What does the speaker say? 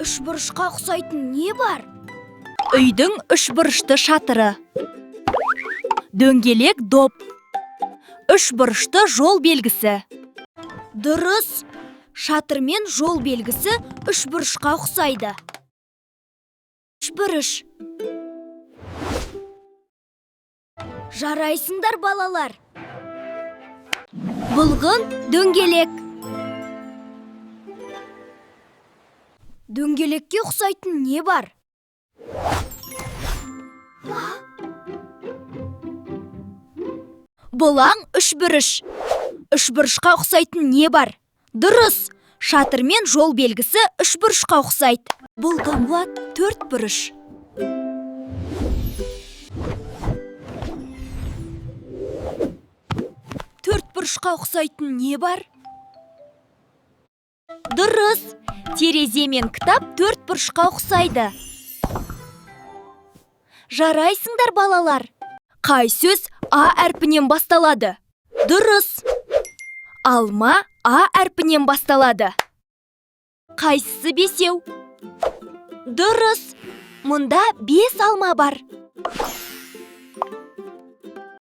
Үшбұрышқа ұқсайтын не бар? Үйдің үшбұрышты шатыры. Дөңгелек доп. Үшбұрышты жол белгісі. Дұрыс. Шатыр мен жол белгісі үшбұрышқа ұқсайды. Үшбұрыш. Жарайсыңдар, балалар. Бұлғын дөңгелек. Дөңгелекке ұқсайтын не бар? Бұлаң үшбұрыш. Үшбұрышқа ұқсайтын не бар? Дұрыс. Шатыр мен жол белгісі үшбұрышқа ұқсайды. Бұл қамла төрт бұрыш. Төрт бұрышқа ұқсайтын не бар? Дұрыс. Терезе мен кітап төрт бұрышқа ұқсайды. Жарайсыңдар, балалар. Қай сөз А әрпінен басталады? Дұрыс. Алма А әрпінен басталады. Қайсысы бесеу? Дұрыс. Мұнда бес алма бар.